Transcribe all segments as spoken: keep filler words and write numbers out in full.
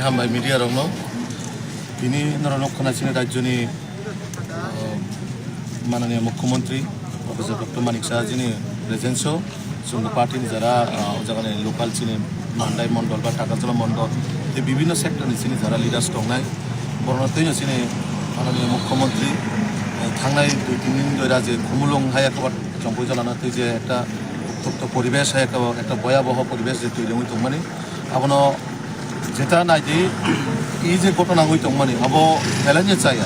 Hambai media rokno. Tini norok nukha nai chini rajyoni, uh, mananiya mukhyamantri Professor Doctor Manik Saha jini presence o chwng party ni jara, uh, o jaga ni local chini Mandai mondol ba Takarjala mondol tei bibhinno sector ni chini jara leaders tongnai, borokno twi chini mananiya mukhyamantri, uh, thangnai dui tin din doi raje Khumulwng hai ekbar chongpui jalana twi je ekta uttopto poribesh hai ekta, ekta boyaboho poribesh je twi rwngwi tongmani. Abono jeta naidi, i je ghotona wngwi tongmani, abo belai no chaya.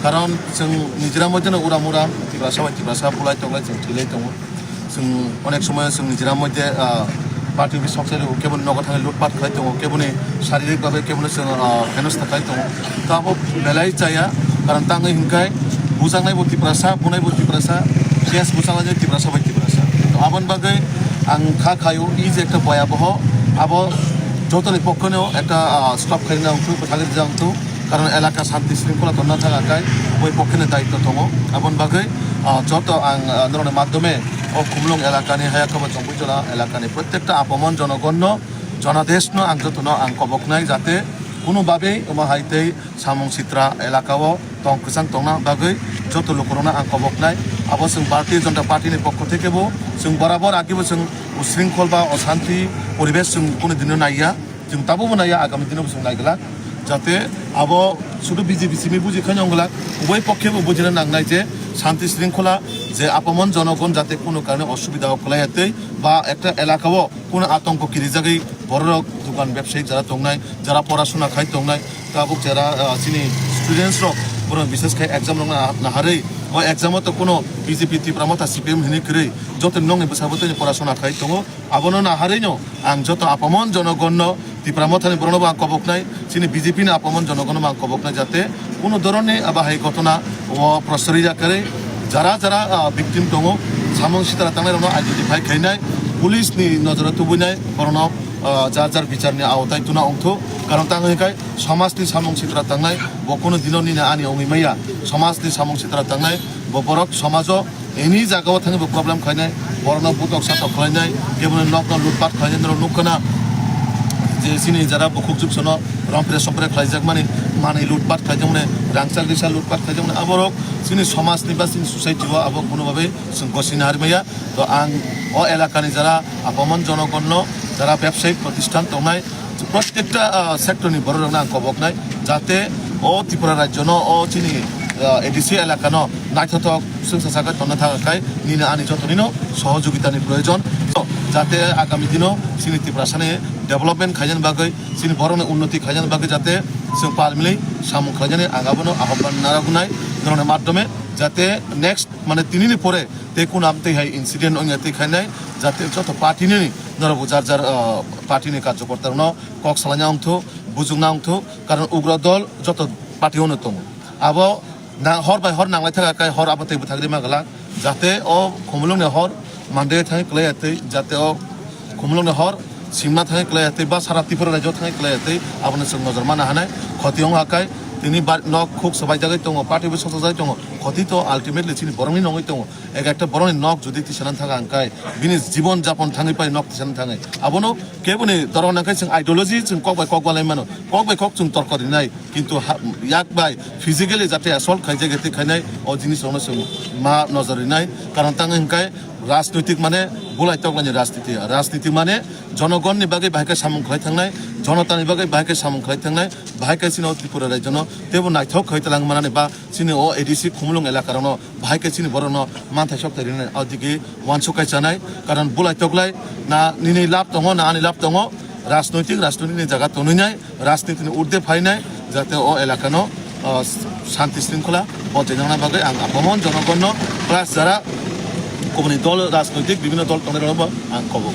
Karon chwng nijera moddhe no uram uram, Tiprasa bai Tiprasa bulai toklai chwng thwilai tongo. Chwng onek somoy chwng nijera moddhe, ah, party office sok sari keboni nogo thangwi lutpat khlai tongo, keboni saririk babe kebono chwng, ah, henosta khlai tongo. To abo belai chaya, karon tangwi hwnkhai bujaknai bo Tiprasa, bunai bo Tiprasa, case buchalainai Tiprasa bai Tiprasa. To aboni bagwi ang kha khaio, i je ekta boyaboho, abo jotoni pokkheno ekta, ah, stop khaina wngthok, bwthagwi rwjak wngthok, karon elaka shanti shringkhola tonna thang akai, oi pokkheno daitto tongo. Aboni bagwi, ah, joto ang, ah, norokni madhyome o Khumulwng elakani haya khama Chongpui Jola elakani prottekta apamon jonogonno, jonadeshno ang jotono ang koboknai, jate kuno babe omo hai tei samung sitra elaka o tong kwchang tongna bagwi joto lukurokno ang koboknai. Abo chwng Bharatiya Janata Party ni pokho theke bo chwng borabor agi bo chwng usringkhol ba oshanti poribesh chwng kunu dino naiya, chwng tabukbo naiya, agami dino bo chwng naiglak, jate abo sudu B J P simi buji khaino wngglak, ubai pokhe bo bujina nangnai je shanti sringkhola je apamon jonogon jate kunu karone osubida o kwlaiya tei ba ekta elaka o kunu atongko kirijagwi bororok dukan bebsayik jara tongnai, jara porasona khai tongnai, tabuk jara, ah, chini students rok, borok bises khai exam rok na-, naharwi, o exam o to kuno B J P Tipra Motha C P M hinwi kwrwi, joto nokni bwsabo tei porasona khai tongo. Abono naharwi no ang joto apamon jonogonno Tipra Mothani borokno bo ang koboknai, chini B J P ni apamon jonogonno bo ang koboknai, jate kuno dhoronni abo hai ghotona o prosroi ya kwrwi, jara jara, ah, victim tongo, samung sitra tangnai rokno identify khainai, police ni nojoro tubunai borokno, ah, jar jar bicharni aotai tuna wngthok. Karon tang hwnkhai somajni samung sitra tangnai bo kuno dino nini ani wngwi maya. Somajni samung sitra tangnai bo borok somajo any jagao thangwi bo problem khlainai, borokno butok satok khlainai, keboni nokno lutpat khlainai, norok nukha na je chini jara bukhuk juksono rompre sompre khlaijakmani, manwi lutpat khlaijakmani, rangchak risa lutpat khlaijakmani, aborok chini somajni ba chini society o abo kuno babe chwng gosina harmaya. To ang o elakani jara apamon jonogonno, jara bebsayik protisthan tongnai, prottekta, ah, sector ni borok rokno ang koboknai, jate o Tripura rajyo no, o chini, ah, A D C elaka no naithothok swngsa sakha tongna thang khai nini ani joto nino sohojogita ni proyojon, jate agami dino chini Tiprasa ni development khaina bagwi, chini borok ni unnoti khaina bagwi jate chwng pal milwi samung khlainani ang abono ahobban narwknai norokni madhyome, jate next mane tini ni pore tei kuno amtwi hai incident wngya twi khainai, jate joto party ni norok bo jar jar, ah, party ni karjokorta rokno kok salaina wngthok, bujukna wngthok, karon ugra dol joto party o no tongo. Abo na hor bai hor nanglai thaka kai hor abo tei bwthagri ma glak, jate o Khumulwng ni hor mande thangwi kwlaiya tei, jate o Khumulwng ni hor singma thangwi kwlaiya tei ba sara Tripura rajyo thangwi kwlaiya tei abono chwng nojor mana hanai khoti wng ha kai tini bar nok khuk swbaijagwi tongo, party bo soksajagwi tongo, khoti to ultimately chini borokni nongwi tongo. Ek ekta borokni nok jodi tisana thaka hwnkhe bini jibon japon thangwi pai nok tisana thangwi. Abono keboni dorong nangkhe chwng ideology chwng kok bai kok balai mano. Kok bai kok chwng torko rinai. Kintu ha-, yak bai physically jate assault khaijak ya tei khainai o jinis rokno chwng ma nojor rinai. Karon tangwi hwnkhe rajnoitik mane bulai toklani rajniti. Rajniti mane jonogonni bagwi bahai khe samung khlai thangnai, jonotani bagwi bahai khe samung khlai thangnai, bahai khe chini o Tripura rajyono teibo naithok khai twlang manani ba chini o A D C Khumulwng elaka rokno bahai khe chini borokno manthai sok tari rwnai, o digi uansuk kai chanai, karon bulai toklai na nini lab tongo, na ani lab tongo, rajnoitik, rajnoitik ni jaga tonwi nai, rajniti ni urde phainai, jate o elaka no, ah, shanti shringkhola bonchai nangna bagwi ang apamon jonogon no plus jara kubuni dol, rajnoitik bibhinno dol tongnai rokno bo ang kobo.